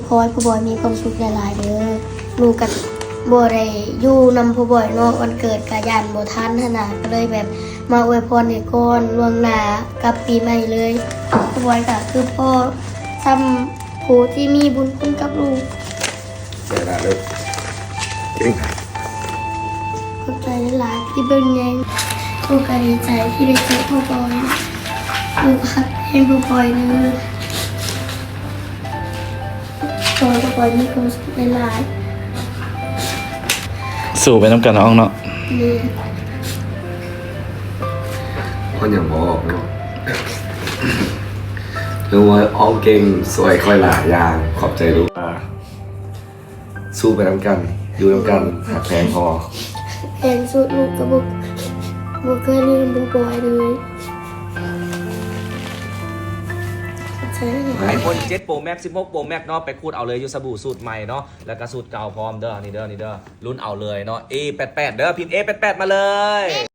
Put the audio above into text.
ຂໍໃຫ້ພໍ່ບອຍມີຄວາມສຸກຫຼາຍໆເດີ. ລູກກະບໍ່ໄດ້ຢູ່ນຳພໍ່ບອຍເນາະ, ວັນເກີດກະຢ້ານບໍ່ທັນຫັ້ນນະ, ກະເລີຍແບບມາອວຍພອນໃຫ້ກ່ອນລ່ວງໜ້າກັບປີໃໝ່ເລີຍ. ພໍ່ບອຍກະຄືພໍ່ ສ່ຳຜູ້ທີ່ມີບຸນຄຸນກັບລູກ. ໃຈຫຼາຍເດີ. ເກັ່ງ. ຂອບໃຈຫຼາຍໆທີ່ເບິ່ງແຍງ. ລູກກະດີໃຈທີ່ໄດ້ເຈີພໍ່ບອຍ. ລູກກະຮັກແຮງພໍ່ບອຍເດີ. ຂໍໃຫ້ພໍ່ບອຍມີຄວາມສຸກຫຼາຍໆ. ສູ້ໄປນຳກັນເນາະ ອອງເນາະ. ແມ່ນ. ເພິ່ນຍັງບໍ່ອອກເນາະ. ຖືວ່າອອງເກັ່ງ ຊ່ວຍຂ້ອຍຫຼາຍຢ່າງ. ຂອບໃຈລູກ. ສູ້ໄປນຳກັນ, ຢູ່ນຳກັນ, ຮັກແພງພໍ. ແພງສຸດລູກກະບໍ່ ບໍ່ເຄີຍລືມພໍ່ບອຍເລີຍ. ໄອໂຟນເຈັດໂປຣແມັກ ສິບຫົກໂປຣແມັກເນາະ, ໄປຂູດເອົາເລີຍຢູ່ສະບູສູດໃໝ່ເນາະ ແລ້ວກະສູດເກົ່າພ້ອມເດີ. ນີ້ເດີ ນີ້ເດີ ລຸ້ນເອົາເລີຍເນາະ. ເອແປດແປດເດີ, ພິມເອແປດແປດມາເລີຍ.